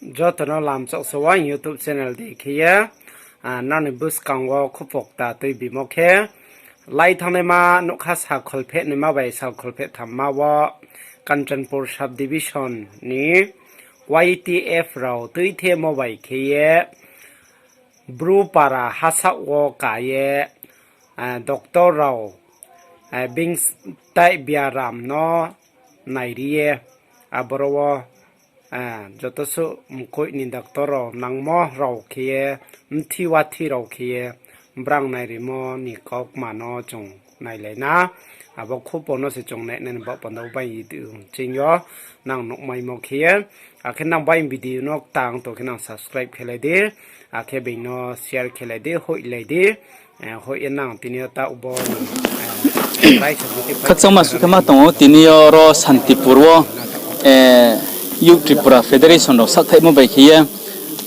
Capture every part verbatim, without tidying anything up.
Joto no lamchak se ang YouTube channel dei khe ye, ah, nrao ni buskang wo khupokta tuibimo khe, lai thanngnaima nougkha sal kholphehnaima bai sal kholpheh thamma wo Kanchanpur sub division ni Y T F rao tuithemo bai khe ye, Bru para hasaoh wo ka ye, ah, doctor rao, ah, bing tai biaram no nairi ye, aboro wo, ah, joto suh mkoih ni doctor rao nangmo rao khe ye, mthi wathi rao khe ye, brang nairimo ni kaukma no chung nailai na. Abo khupo no se chung nai nani baoh panda wo bai ching yo, nang nuhmaimo khe ye. Akhe nang bai video no ktang tong khe nang subscribe khelai di, akhe being no share khelai di, hoihlai di, eh, hoih ye nang tini yo taoh bo, eh, Khakchangma suh khe ma tong ou, tini yo ro Santipur wo, eh, Youth Tripura Federation rao sakthaihmo bai khe ye,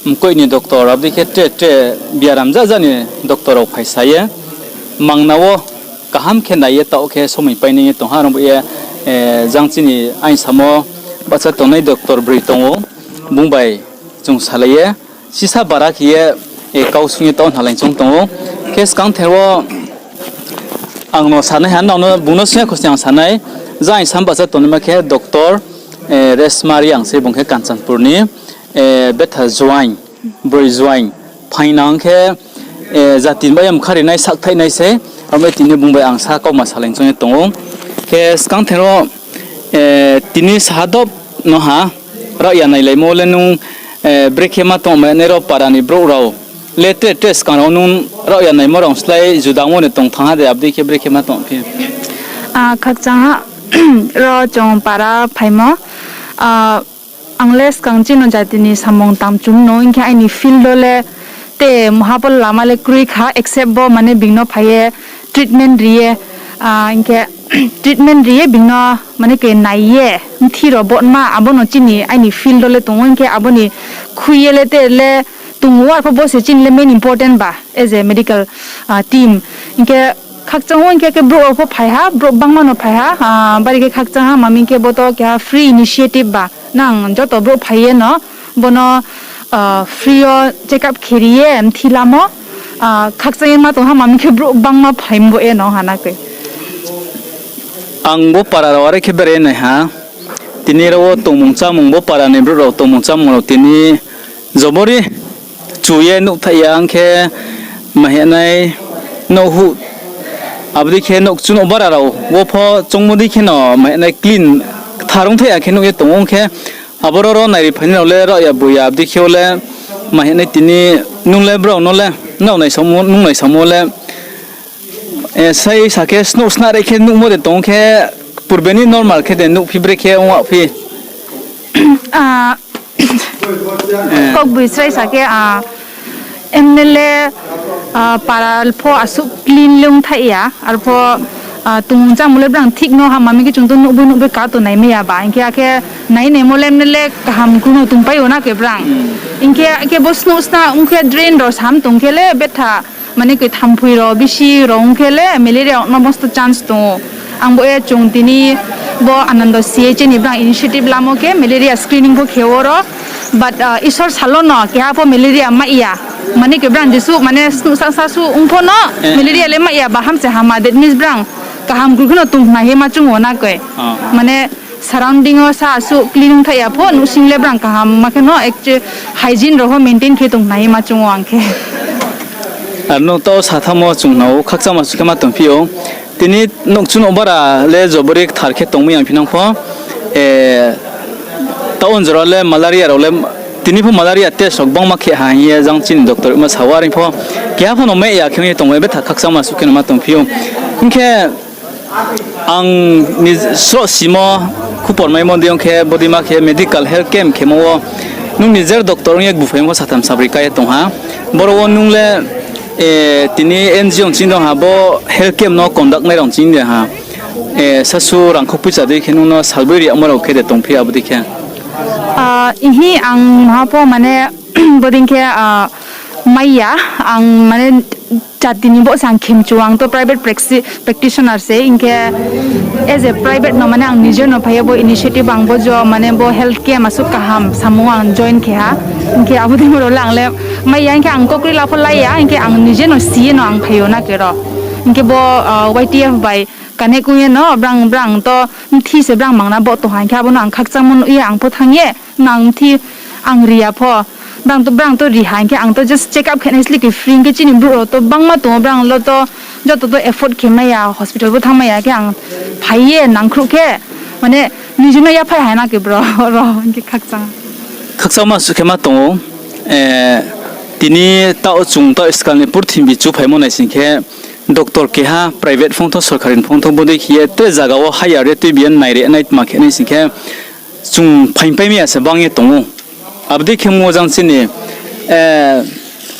mkoih ni doctor, abo dei khe tre tre biaram jaja ni doctor rao phaisa ye, mangna wo kaham khe nai ye taoh khe somoi painai ye tong ha, aro bo ye, eh, jang chini aing samo bahcha tongnai doctor broi tong ou, bung bai chung salai ye, sisa bara khe ye, eh, kau sung ye taoh nalai choung tong ou. Khe skang ther wo ang no sanai ha, nrao no bung no sung ya kho se ang sanai, jang aing sam bahcha tongnaima khe doctor, eh, Resma Reang se bung khe Kanchanpur ni, eh, betha joaing, broi joaing, phainang khe, eh, jati ni bai ye mkha rinai sakthaihnai se, aro bo ye tini bung bai ang sa kauma salai choung ye tong ou. Khe skang ther wo, eh, tini sahadop no ha, raohya nailaimo le nung, eh, brekhe ma tongmai nai ro para ni brouh rao le tre tre skang rao nung raohya naimo rao slái judamo ni tong thanng ha de, abo dei khe brekhe ma tong phi? Ah, khakchang ha, ro chung para phaimo, ah, ang le skang chini jati ni samung tang chum no, hing khe aini field wo le te mha pho lama le kroi kha, except bo mane being no phai ye treatment ri ye, ah, hing khe treatment ri ye being no mane khe nai ye, mthi rao botma, abo no chini aini field wo le tong ou, hing khe abo ni khui ye le te le tong ou, arpho bo se chini le main important ba, as a medical, ah, team. Hing khe khakchang wo hing khe, khe brouh rao pho phai ha, brouh bangma no phai ha, ah, bari khe khakchang ha, ma mi khe bo to keha free initiative ba, nang joto brouh phai ye no, bo no, ah, free yo check up khe ri ye, mthi lamo, ah, khakchang ye ma tong ha, ma mi khe brouh bangma phai mbo ye no ha na khe. Ang bo para rao are khe bere nai ha, tini rao wo tongmung chámung, bo para ni brouh rao tongmung chámung rao tini jobori chu ye nuhthaih ya, hing khe mahinai nouh huh, abo dei khe nouhkchu nouhbara rao wo pho choungmo dei kheno mahinai clean kthar ongthaih ya khe nuh ye tong ou, hing khe aboro ro nairi phainai rao le raohya boya abo dei khe wo le mahinai tini nung le brao no le nrao naisaomo, nung naisaomo le, eh, sai sa khe snouh snare khe nuhmo de tong khe purbe ni normal khe de nuhphi brekhe ong phi? Ah, kaugboisrai sa khe, ah, M L A, ah, para pho asuh clean le ongthaih ya, arpho, ah, tongmung chámung le brang thik no ha, ma mi khe chung to nuhboi nuhboi ka to naimai ya ba, hing khe akhe nai naimo le M L A kaham khe no tongpai ou na khe brang. Hing khe, akhe bo snouh sna ong khe drain rao sam tong khe le betha, mane khe thamphoi rao, bisi rao ong khe le malaria ongno mosto chance tong ou. Ang bo ye chung tini bo Anando C H A ni brang initiative lamo khe malaria screening pho khe wo ro. But, ah, Isor sal wo no keha pho malaria mai ya. Mane khe brang jesuh, mane snouh sa sa suh ong pho no, malaria le mai ya ba ham se hama, that means brang kaham khe no tong nai ye ma chung ou na khe. Mane surrounding wo sa asuh clean ongthaih ya pho, nouhsing le brang kaham ma khe no, actu-, hygiene rao pho maintain khe tong nai ye ma chung ou ang khe. Ar no taoh sathamo chung nao khakchangma suh khe ma tongphi ou. Tini nouhkchu nouhbara le jobori kthar khe tongmai ya phi nang pho, eh, taoh jora le malaria rao le, tini pho malaria test rao gbangma khe ha hing ye jang chini doctor ma sa wo, are pho keha pho no mai ya khe ong ye tongmai, betha khakchangma suh khe no ma tongphi ou. Hing khe ang ni sroh simo, khupor maimo dei ong khe, bodei ma khe medical health camp khemo wo nung ni jer doctor ong ye gbuphai ong pho satham sabroi ka ye tong ha. Boro wo nung le, eh, tini N G O ching dong ha, bo health camp no conduct nai rao ching de ha. Eh, sasu rangkho poicha dei khe nung no salboi ri yagmo rao khe de tongphi abo dei khe? Ah, ihi ang maha pho mane bodei khe, ah, mai ya, ang mane Jati ni bo se ang khemchu, ang to private practice-, practitioner se, hing khe as a private no mane ang nije no phai ye bo initiative ang bo jo mane bo health camp asuh kaham samung ang join khe ha. Hing khe abo dei mo rao le ang le mai ya, hing khe ang kokri la pho lai ya, hing khe ang nije no si ye no ang phai yo na kero. Hing khe bo, ah, Y T F bai connect ong ye no brang, brang to mthi se brang mangna bo tong ha, hing khe abo no ang khakchangmo nuh ye ang pho thanng ye nang mthi ang ri ya pho. Brang to, brang to ri ha, hing khe ang to just check up khe nai sle khe free, hing khe chini brouh rao to bangma tong ou, brang lo to joto to afford khe mai ya, hospital bo thanng mai ya, khe ang phai ye nangkhruh khe, mane, nije no yaphaih hai na khe bro, ro, hing khe khakchang. Khakchangma suh khe ma tong ou, eh, tini taoh chung taoh skal ni purthimbi chuphaimo nai sing khe, doctor keha private phongthou, sorkari phongthou, bodei khe ye tre zaga wo hire ye tuibi ye naire nai tma khe nai sing khe, chung phaingpai mi ya se bang ye tong ou. Abo dei khe mo jang chini, eh,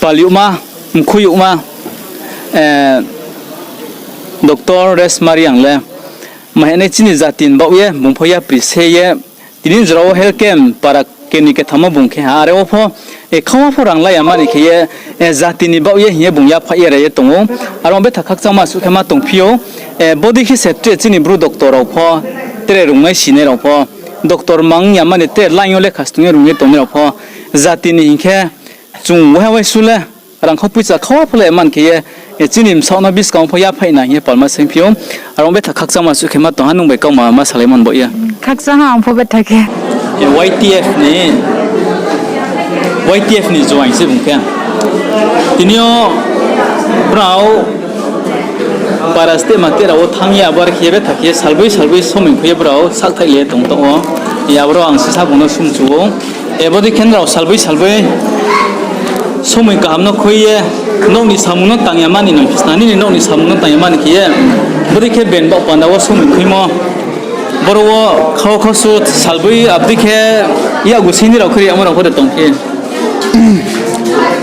palyouhma, mkhuiyouhma, eh, doctor Resma Reang le, mahenai chini jati ni baoh ye, bung pho yapri se ye, tini jora wo health camp para keni ketham wo bung khe ha, are wo pho, eh, khawa pho rang lai ya mani khe ye, eh, jati ni baoh ye hing ye bung yaphaih ye rai ye tong ou. Aro betha khakchangma suh khe ma tongphi ou, eh, bodei khe se tre chini bru doctor rao pho, tre rungnai sinai rao pho, doctor mang ya mani tre line yo lekha stung ye rung ye tongnai rao pho, jati ni hing khe chung waiha waisu le rangkhau poicha khawa pho le man khe ye, eh, chini bsaoh no buskang pho yaphaih na hing ye palma saingphi ou. Aro betha khakchangma suh khe ma tong ha, nung bai kauma ma salai man bo ye. Khakchang ha ang pho betha khe. Eh, Y T F ni, Y T F ni joaing se bung khe. Tini yo brao para steh ma tera wo thanng ye abo are khe ye betha khe salboi salboi somoi khui ye brao sakthaih le tong tong ou. Eh, abo rao ang sisa bung no sumchu ou. Eh, bodei khe nrao salboi salboi somoi kaham no khui ye, nouh ni samung no tang ya mani no, khisna nini nouh ni samung no tang ya mani khe ye, bodei khe ben baoh panda wo somoi khuimo. Boro wo khau khau su salboi abdei khe yakgu sini rao khe ri yamo rao pho de tong khe.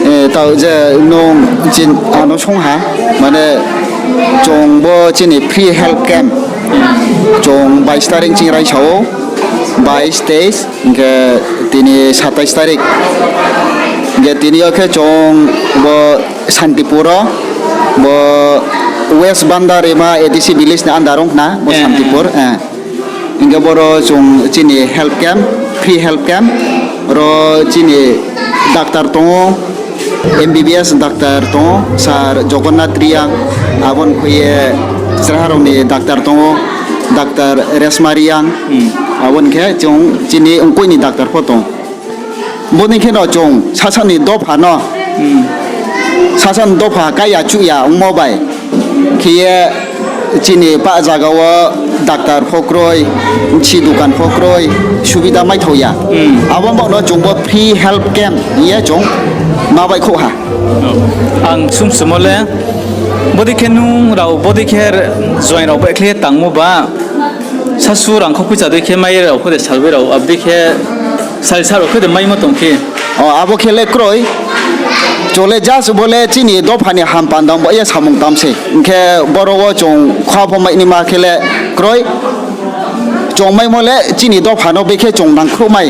Eh, taoh je nung chin-, ano song ha, mane chung bo chini free health camp, chung bais tarik ching raisa ou, bais, teis, hing khe tini satais tarik. Hing khe tini yo khe chung bo Santipur wo, bo West Bandarima A D C village ni under ong khna, bo Santipur, eh. Hing khe boro chung chini health camp, free health camp, ro chini doctor tong ou, M B B S doctor tong ou, Sir Jogonnath Reang, abo ni khui ye chraha rao ni doctor tong ou, doctor Resma Reang, abo ni khe chung chini ongkoi ni doctor pho tong. Bo ni khe no chung sasa ni dopha no, sasa ni dopha kaiya chuhya ongmo bai khe ye chini pah zaga wo doctor pho kroi, bchi dukan pho kroi, subida maithao ya. Abo baoh no chung bo free health camp hing ye chung ma baihkhouh ha. Ang sumsumo le, bodei khe nung rao, bodei khe joaing rao baihkhle tangmo ba, sasu rangkhau poicha dei khe mai rao khe de salboi rao, abdei khe sal sal rao khe de maimo tong khe. O, abo khe le kroi. Chung le just bo le chini dopha ni ham panda ong ba ye samung tam se. Hing khe boro wo chung kha pho mai naima khe le kroi. Chung maimo le chini dopha no bekhe chung nangkhruh mai.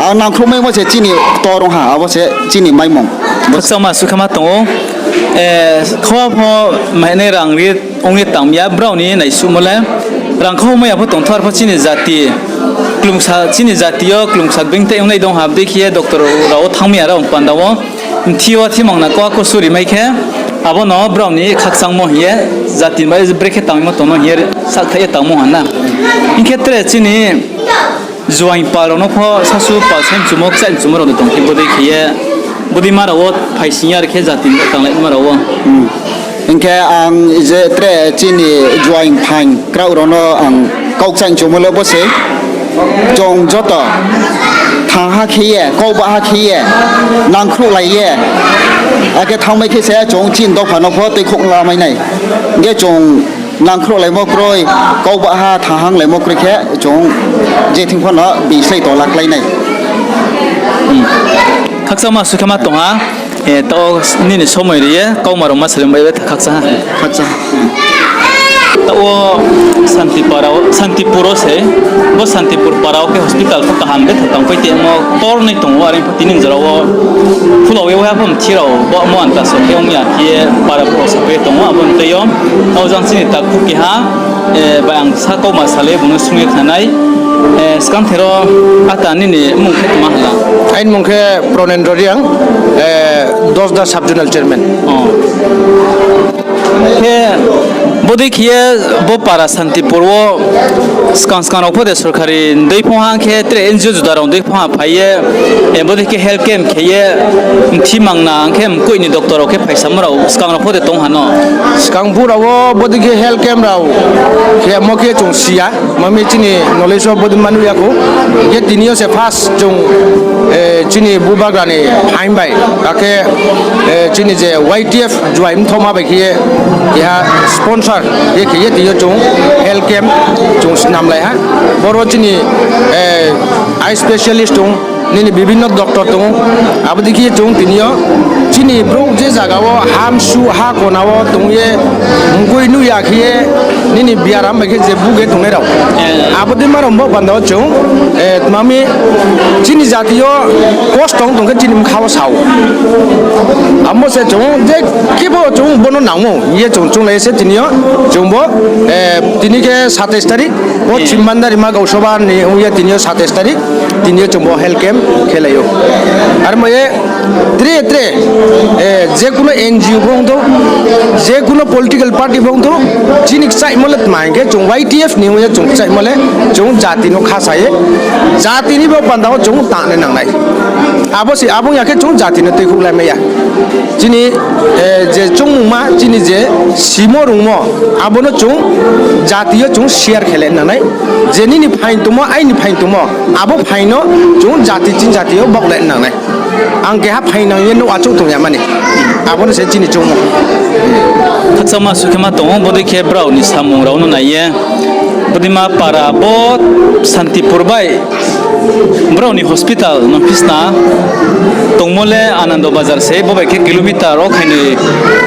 Ang nangkhruh maimo se chini ktor ong ha, abo se chini maimung. Khakchangma suh khe ma tong ou. Eh, kha pho mai nai rang ri ong ye tang ya, brao ni naisuhmo le. Rangkhau mai ya pho tongthar pho chini jati, klungsa, chini jati yo klungsa being tei ong nai dong ha, abdei khe ye doctor rao wo thanng mai ya rao panda wo. Mthi yo thimang na ko ako suri mai khe, abo no brao ni khakchangmo hing ye, jati bai brekhe tangmo tongmo hing ye, sakthaih ye tangmo ha na. Hing khe tre chini joaing pal rao no pho sasu pal sai mchumo, kchaih mchumo rao de tong khe bodei khe ye, bodei ma rao wo phaising ya are khe jati ni tanglai ma rao wo. Hing khe ang je tre chini joaing phaing kraoh rao no ang kau kchaih mchumo le bo se, chung joto thangha khe ye, kaubaha khe ye, nangkhruhlai ye, akhe thanngmai khe se chung chini dopha no pho tuikhouh lamai nai. Hing khe chung nangkhruhlaimo kroi, kaubaha thanghanlaimo kroi khe chung je thing pho no bislái to laklai nai. Khakchangma suh khe ma tong ha, eh, to nini somoi ri ye kauma rao ma salai bai be khakchang ha. Khakchang. Taoh wo Santipur wo se, bo Santipur para wo khe hospital pho kaham betha tangpai tongmo tor nai tong ou, are pho tini jora wo phulau ye waiha pho mthi rao bo mo anta so khe ong ya khe para pho sapai tong ou, abo ni tei yo. Taoh jang chini takhu keha, bai ang sa kauma salai bung no sung ye khna nai. Skang the ro, ata nini mmung khe tma hala? Aini mmung khe Pranendra Reang, Dosda sub zonal chairman. Khe bodei khe ye bo para Santipur wo skang skang rao pho de sorkari dei phong ha khe tre N G O juda rao dei phong ha phai ye, bodei khe health camp khe ye mthi mangna khe mkoih ni doctor rao khe phaisamo rao skang rao pho de tong ha no? Skang phu rao wo bodei khe health camp rao khemo khe chung si ya, mami chini knowledge wo bodei ma nuh ya khou. Khe tini yo se first chung chini bubagra ni phaing bai, akhe chini je Y T F Jowai mthoma bai khe ye keha sponsor ye khe ye tini yo chung health camp chung snamlai ha. Boro chini eye specialist tong, nini bibhinno doctor tong ou. Abo dei khe ye chung tini yo chini brouh je zaga wo hamsu ha kona wo tong ye mkoih nuh ya khe ye nini biaram bai khe je buge tongnai rao, abo dei ma rao bo panda wo chung tma mi chini jati yo kosto ong tong khe chini bkha wo sa ou. Abo se chung je khebo chung bo no nang ou hing ye chung chounglai ye se tini yo chung bo tini khe satais tarik, bo Chimbandari ma Gausoba ni ong ye tini yo satais tarik, tini yo chung bo health camp khelai ou. Aro mo ye tre tre je kuno N G O pho ong thou, je kuno political party pho ong thou, chini kchaihmo le tma hing khe chung Y T F ni ong ye chung kchaihmo le chung jati no khasa ye, jati ni bo panda wo chung tangnai nangnai. Abo se abo ong ya khe chung jati no tuikhouhlai mai ya. Chini je choungmungma, chini je simo rungmo, abo no chung jati yo chung share khe le nangnai. Je nini phaing tongmo, aini phaing tongmo, abo phaing no chung jati chini jati yo baoh le nangnai. Ang keha phaing nang ye nouh achouh tong ya mani. Abo no se chini choungmo. Khakchangma suh khe ma tong ou, bodei khe brao ni samung rao no nai ye. Bodeima para bo Santipur bai brao ni hospital no phisna tongmo le Anando Bazar se, bo bai khe kilometer wo khaini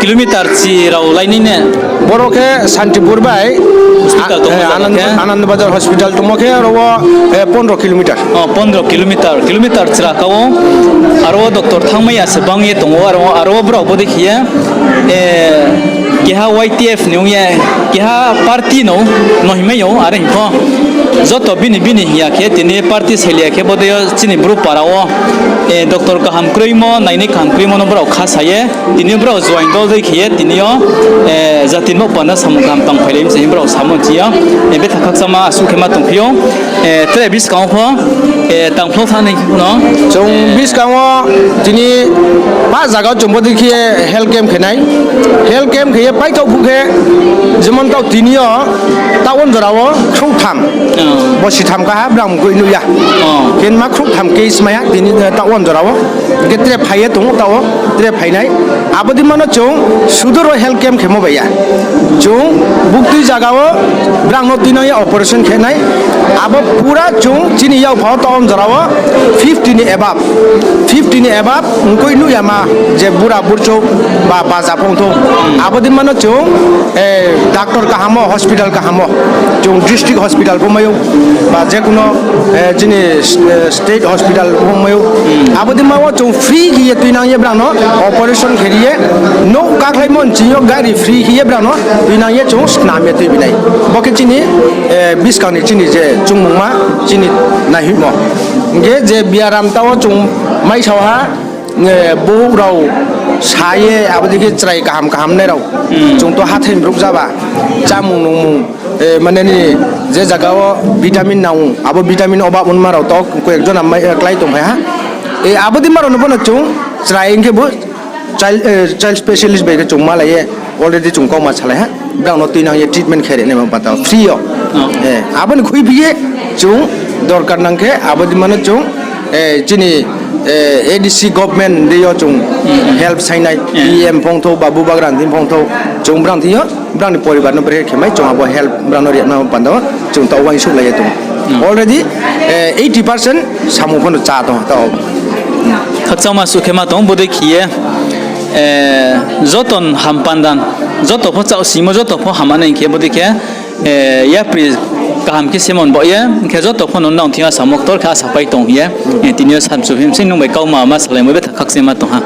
kilometer chi rao lai ni ne. Boro khe Santipur bai Anando Bazar hospital tongmo khe aro wo pondro kilometer. Kilometer chra ka ou. Aro wo doctor thanngmai ya se bang ye tong ou, aro wo brao bodei khe ye keha Y T F ni ong ye, keha party no, no hingmai ou, are hing pho. Joto bini bini hing ya khe tini party saili ya khe bodei yo chini bru para wo doctor kaham kroimo, nainai kaham kroimo no brao khasa ye, tini yo brao joaing dol dei khe ye tini yo jati ni baoh panda samung kaham tang phailai mi se hing brao samo chi yo. Betha khakchangma asuh khe ma tongphi ou. Tre buskang wo pho tangphlo thanng nai no. Chung buskang wo tini pah zaga wo chung bodei khe health camp khe nai. Health camp khe ye paithaoh phuh khe, jemon taoh tini yo taoh wo jora wo khrouhtham, bo sitham kaha brang mkoih nuh ya. Khe ma khrouhtham case mai ha tini taoh wo jora wo. Hing khe tre phai ye tong ou taoh wo, tre phai nai. Abo deima no chung sudur wo health camp khemo bai ya. Chung buktui zaga wo brang no tuinang ye operation khe nai. Abo pura chung chini yakpha wo taoh wo jora wo fifty ni above, fifty ni above mkoih nuh yama je bura burchouh ba baja pho ong thou. Abo deima no chung doctor kaham wo, hospital kaham wo, chung district hospital pho mai ou, ba je kuno chini state hospital pho mai ou. Abo deima wo chung free khe ye tuinang ye brang no operation khe ri ye, nouh kakhlaimo nching yo gari free khe ye brang no tuinang ye chung snam ye tuibi nai. Bo khe chini buskang ni chini je chungmungma, chini naihoihmo. Hing khe je biaram taoh wo chung maisao ha, bouh rao sa ye abo dei khe chrai kaham kaham nai rao. Chung to hathái ni brouh jaba, chámung nungmung, mane ni je zaga wo vitamin nang ou, abo vitamin obab ongma rao to koyek jona klái tongphai ha. Abo deima rao no pho no chung chrai hing khe bo child specialist bai khe chung malai ye already chung kauma salai ha. Brang no tuinang ye treatment khe ri nai ma panda free yo. Abo ni khuiphi ye chung dorkar nang khe abo deima no chung chini A D C government dei yo chung help saing nai, E M pho ong thou ba bubagra ni thing pho ong thou, chung brang thing yo, brang ni poribar no brekhe khe mai chung abo help brang no ri ma panda wo chung taoh uaingsouhlai ye tong ou. Already eighty percent samung pho no chá tong ou taoh. Khakchangma suh khe ma tong ou, bodei khe ye Eh, joto no ham panda, joto pho chaohsingmo, joto pho ham nai hing khe bodei khe, eh, yapri kaham khe semon baoh ye, hing khe joto pho no nang thing yo samo ktor khe asa pai tong hing ye, eh, tini yo samsu himsing nung bai kauma ma salai mo betha khakchangma tong ha.